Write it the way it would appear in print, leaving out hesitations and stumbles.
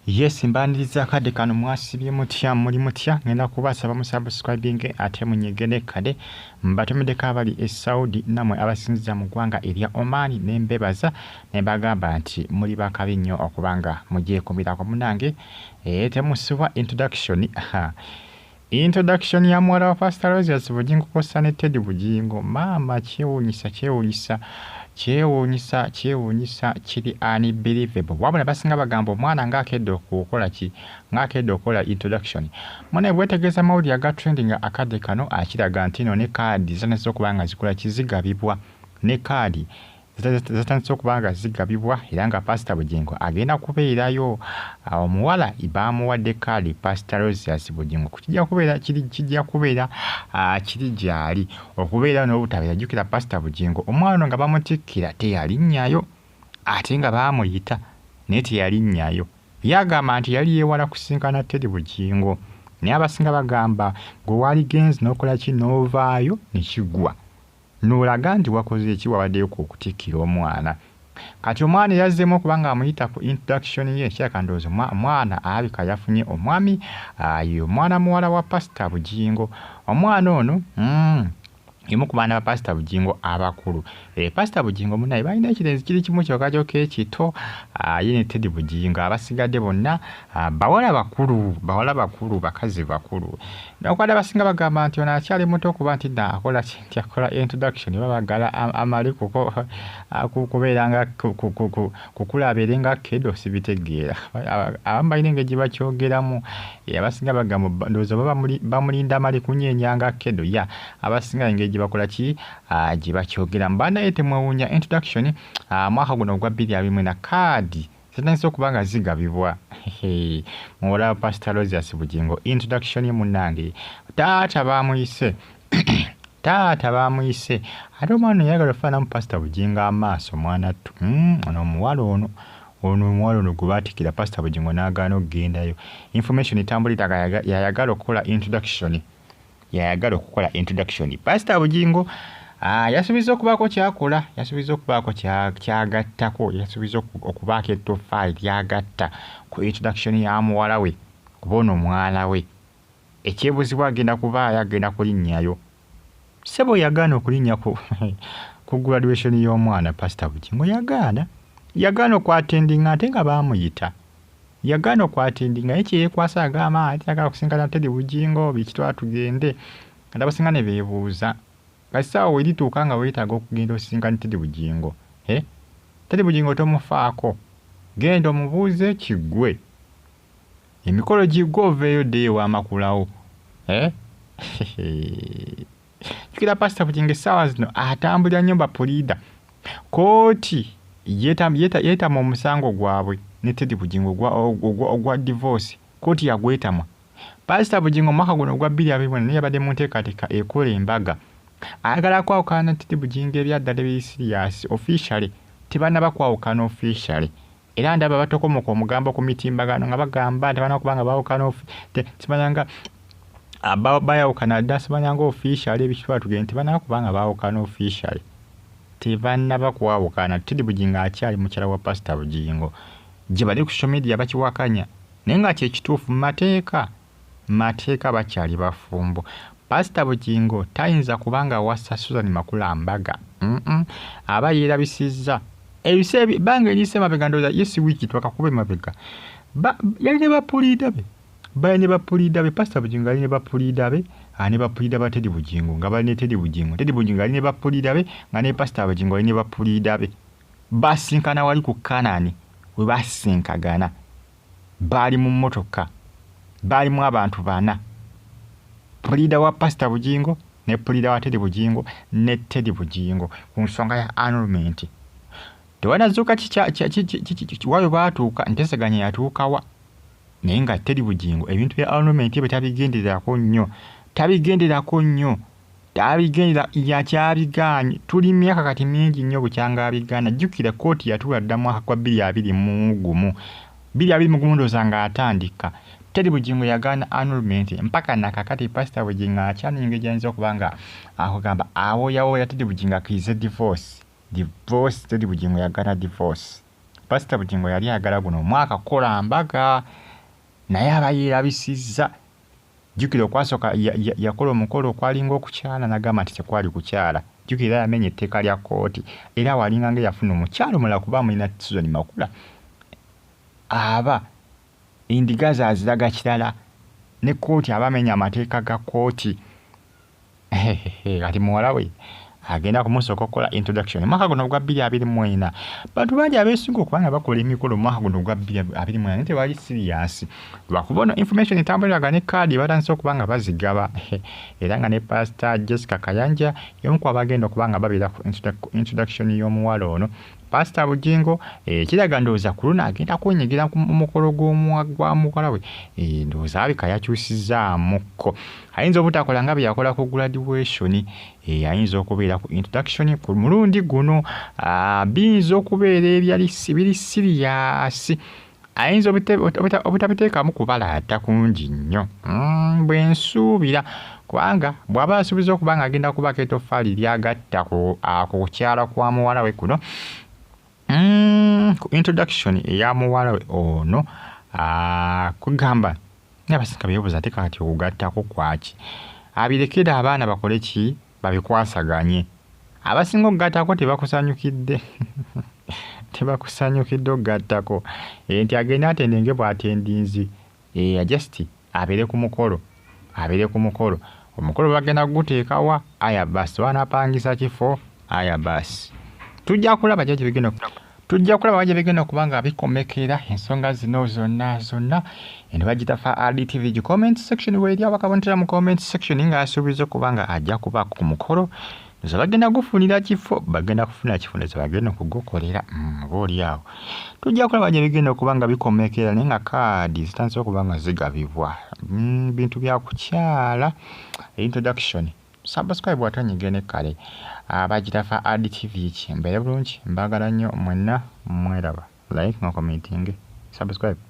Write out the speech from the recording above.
Yes, mbaniriza akadde kano. Mwasibye mutya? Muli mutya? Ngenda kubasaba musubscribing ate munyige ne kade. Mbatumiddeko abali e Saudi, namwe abasinziza mu ggwanga erya Oman, ne mbebaza ne mbagamba nti muli bakabi nnyo okubanga mugyekumirako munange. Temusubwa introduction. Introduction ya muwala wa Pastor Aloysius Bugingo kwossa ne Teddy Bugingo. Maama, kyewuunyisa, kyewuunyisa, kyewuunyisa, kyewuunyisa, kiri unbelievable. Wabula basinga bagamba omwana ng'akedde okukola ki, ng'akedde okukola introduction. Mune bwetegereza amawulire aga trending akadde kano, akiraga nti no ne kaadi zitandise okuba nga zikola ki, zigabibwa. Ne kaadi zatandise okuba nga zigabibwa era nga Pasita Bugingo agenda kubeerayo. Omuwala baamuwadde kaadi Pasita Aloysius Bugingo, kijja kubeera kiri, kijja kubeera kiri gyali okubeera n'obutabeera. Jjukira Pasita Bugingo omwana nga bamutikkira teyalinnyayo, ate nga baamuyita naye teyalinnyayo. Yagamba nti yali yeewala kusinkana Teddy Bugingo, naye abasinga bagamba gwe waaligenze n'okola ki, n'ovaayo ne kigwa, n'olaga nti wakoze ki, wabaddeyo ku okutikkira omwana. Kati omwana yazzeemu okuba ng'amuyita ku introduction ye. Kirabika ndowooza omwana alabika yafunye omwami, ye omwana muwala wa Pasita Bugingo. Omwana ono emu ku baana ba Pasita Bugingo abakulu. Pasita Bugingo munnaye balina ekirenzi kiri kimu kyokka kyokka ekito, ye ne Teddy Bugingo. Abasigadde bonna bawala bakulu, bawala bakulu, bakazi bakulu. Newankubadde abasinga bagamba nti ono akyali muto okuba nti dda akola ki, nti akola introduction, oba bagala amale kubeera nga kukula abeere nga kedo, sibitegeera. Abamu balina engeri gye bakyogeramu. Abasinga bagamba ndowooza oba bamulinda amale kunyeenya nga kedo. Ya abasinga engeri gye bakola ki, gye bakyogeramu. Banaye temwewuunya introduction mwaka guno ogwa 2024 kaadi zitandise okuba nga zigabibwa. Muwala wa Pastor Aloysius Bugingo, introduction ye munnange, taata baamuyise, taata baamuyise, ate omwana ono yayagala okufaananamu Pastor Bugingo amaaso. Mwana ttu, ono omuwala ono, ono omuwala ono gwe baatikkira Pastor Bugingo n'agaana okugendayo. Information etambulira nga yayagala okukola introduction, yayagala okukola introduction. Pastor Bugingo yasuubiza okubaako kyakola, yasuubiza okubaako kyagattako, yasuubiza okubaako ettoffaali lyagatta ku introduction ya muwala we, kuba ono omwana we. Ekyebuzibwa agenda kubaayo, agenda kulinnyayo. Ssebo yagaana okulinnya ku graduation y'omwana. Pastor Bugingo yagaana, yagaana okwatendinga ate nga baamuyita. Yagaana okwatendinga, naye kye yeekwasa agamba ati ayagala kusinkana Teddy Bugingo, biki, twala tugende. Kati abasinga ne beebuuza, kasaawa werituuka nga weetaaga okugenda osisinkana Teddy Bugingo, Teddy Bugingo tomufaako, genda omubuuze kiggwe, emikolo giggwe, oveeyo ddeyo ewamakulawo. Jjukira Pasita Bugingo essaawa zino atambulira nnyo bapuliida. Kooti yeetama omusango gwabwe ne Teddy Bugingo ogwa divorce, kooti yagwetamwa. Pasita Bugingo omwaka guno ogwa 2024 naye yabadde mu nteekateeka ekola embaga. Ayagala kwawukana na Teddy Bugingo ebyaddala ebiri serious officially, tebannaba kwawukana officially. Era ndaba batokomoka omugambo ku mitimbagano nga bagamba nti balina okuba nga baawukana, simanyanga bayawukana dda, simanyanga officially ebiki, tugende, tebannaba kuba nga baawukana officially. Tebannaba kwawukana. Teddy Bugingo akyali mukyala wa Pasita Bugingo. Gye bali ku social media bakiwakanya, naye nga kye kituufu mu mateeka, mu mateeka bakyali bafumbo. Pasita Bugingo tayinza kuba nga awasa Susan Makula mbaga. Aba yeerabisizza. Ebiseera ebbanga eriyise emabega, ndowooza ye si wiiki twakakuba emabega, yali ne bapuliida be, bali ne bapuliida be. Pasita Bugingo ali ne bapuliida be, ne bapuliida ba Teddy Bugingo nga bali ne Teddy Bugingo. Teddy Bugingo ali ne bapuliida be, nga ne Pasita Bugingo ali ne bapuliida be. Basinkana wali ku Kanani we basinkagana. Baali mu mmotoka, baalimu abantu bana. Puliida wa Pasita Bugingo ne puliida wa Teddy Bugingo ne Teddy Bugingo ku nsonga ya annulment. Tewanazuuka wa we baatuuka, nteeseganya yatuuka wa, naye nga Teddy Bugingo ebintu bya annulment bye tabigendererako nnyo, tabigenderako nnyo, tabigendera, yakyabigaanye. Tuli myaka kati mingi nnyo bukyanga abigaana. Jjukira kkooti yatuula dda mwaka gwa 2021, 2021 ndowooza ng'atandika. Teddy Bugingo yagaana annulment mpaka nakakati. Pasita Bugingo akyalina engeri gy'ayinza okuba nga akugamba awooyawooya Teddy Bugingo akkirize divorce. Divorce, Teddy Bugingo yagaana divorce. Pasita Bugingo yali ayagala guno omwaka kukola mbaga, naye aba yeerabisizza. Jjukira okwasooka yakola omukolo okwalinga okukyala n'agamba nti tekwali kukyala. Jjukira era yamenya etteeka lya kkooti, era awo alinga nga eyafuna omukyala omulala kuba amulina Susan Makula. Aba endiga ze aziraga kirala, ne kkooti aba amenya amateeka ga kkooti. Kati muwala we agenda kumusooka okukola introduction omwaka guno ogwa 2024. Bantu bangi abeesunga okuba nga bakola emikolo omwaka guno ogwa 2024, naye tebali serious lwakuba ono information etambuliraga ne kaadi batandise okuba nga bazigaba, era nga ne Pastor Jessica Kayanja y'omu ku abagenda okuba nga babeera ku introduction y'omuwala ono. Pastor Bugingo kiraga ndowooza ku luno agenda kwenyigira mu mukolo gwa muwala we. Ndowooza alabika yakyusizzaamuko, ayinza obutakola nga bye yakola ku graduation, ayinza okubeera ku introduction ku mulundi guno. Biyinza okubeera ebyali biri serious, ayinza obutabiteekamu kubalaata kungi nnyo, bwe nsuubira, kubanga bw'aba asuubiza okuba nga agenda kubaako etoffaali ly'agatta ku kukyala kwa muwala we kuno, ku introduction eya muwala we ono, kugamba naye abasinga beebuuza ate kati okugattako kwaki? Abirekere abaana bakole ki? Babikwasaganye. Abasinga okugattako tebakusanyukidde, tebakusanyukidde okugattako nti agende atendenge bw'atendinzi, just abeere ku mukolo, abeere ku mukolo. Omukolo bagenda kuguteeka wa? Aya basi, banapangisa kifo, aya basi. Tujja kulaba gye bigenda, tujja kulaba gye bigenda okuba nga bikomekera ensonga zino zonna zonna. Eno bagita fa RDTV. Comment section weeri abakabonetera mu comment section ng'asuubiza okuba nga ajja kubaako ku mukolo. Nze bagenda gufunira kifo, bagenda kufuna kifo nze bagenda okugukolera, oba oli awo tujja kulaba gye bigenda okuba nga bikomekera, naye nga kaadi zitandise okuba nga zigabibwa, bintu bya kukyala, introduction. Subscribe ate onyige ne kale abagira fa RDTV. Ki mbeere bulungi, mbaagala nnyo mwenna, mweraba. Like nga commenting, subscribe.